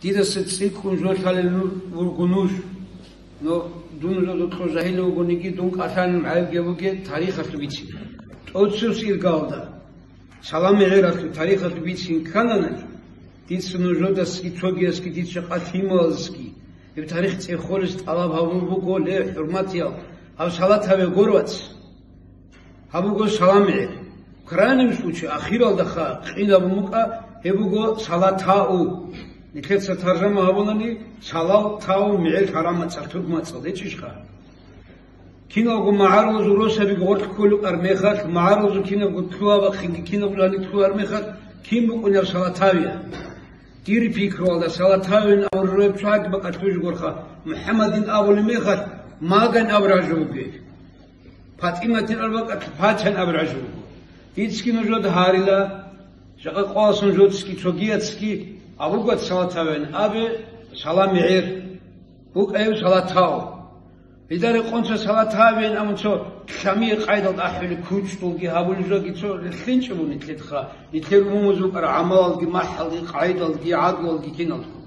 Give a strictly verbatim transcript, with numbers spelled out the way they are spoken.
Дидаса цӀикӀкӀун жо лъалел вур-, вурго нуж. Но дун жодор кьо жагьилав вугониги, дун кӀалъалел магӀарулги бугеб тарихалъул бицин. ТӀоцевс иргалда, салам-мегӀералъул тарихалъул бицин кканани, дица нужедасги, цогиясги, дица жакъа лъималазги гьеб тарих цӀехолес тӀалаб гьабун буго, ле, хӀурматиял, гьаб салат гьабе гуро, вац. Гьаб буго салам-мегӀер. В крайнем случае, ахиралдаха къинаб мукӀа, гьеб буго салатау. Нилъеца таржама гьабунани, салатау мегӀер хӀарамацӀал, туркмацӀал гьечӀищха? Киналго магӀарулазул росабиги гъоркь кколел армехалъ, магӀарулазул кинабго лъугьа-бахъинги кинабго жаниб лъугьа армехалъ, кин букӀунеб салатавияб? Дир пикруялда салатавин абураб чагӀи бакӀалъуж горха, МухӀаммадин абулеб мехалъ, Маган абураб жо бугеб. ПатӀиматин абураб бакӀалъ, Пачан абураб жо буго. Дицги нужеда гьарила, жакъа къоялъ нужецги цогияцги абуго салатавин абе, салам-мегӀер. БукӀа гьев салатав. Гьелда рекъон цо салатавин, амма цо лъамие къайдал ахӀулеб кучӀдулги гьабулеб жоги цо релълъинчӀеб буго нилъеда, нилъер умумузул букӀараб гӀамалалги, махӀалги, къайдалги, гӀадлуялги киналго.